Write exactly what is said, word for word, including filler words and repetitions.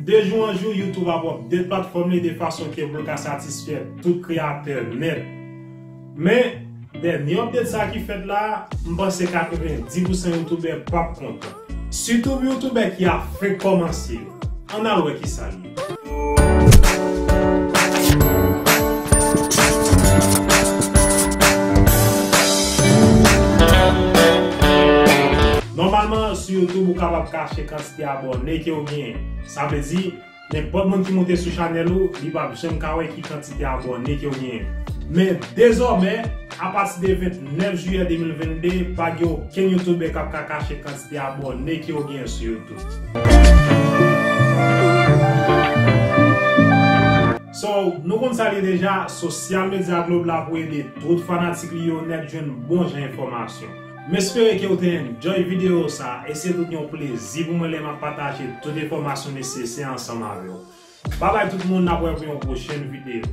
De jou an jou, YouTube ap update platfòm li de fason ke pou l ka satisfè tout kreyatè nèt. Men, dènye update sa ki fèt la, m panse katrevenndis pousan youtubè p ap kontan. Sitou youtubè ki ap fenk kòmanse yo. Ann al wè kisa l ye. Nòmalman, sou YouTube, ou kapab kache kantite abòne ke w genyen. Sa vle di, nenpòt moun ki moute sou chanèl ou, li p ap janm ka wè ki kantite abòne ke w genyen. Men, dezòmè, apati de vennèf jiyè de mil vennde, pa gen okenn youtubè k ap ka kache kantite abòne ke w genyen sou YouTube. So, nou konn sa l ye deja, sosyal medya Globe la pou ede tout fanatik li yo nèt jwenn bon jan enfòmasyon. M espere ke w te enjoy videyo sa, e se tout yon plezi pou mwen lè m ap pataje tout enfòmasyon nesesè ansanm avè w. Babay tout moun, n ap wè pou yon pwochèn videyo.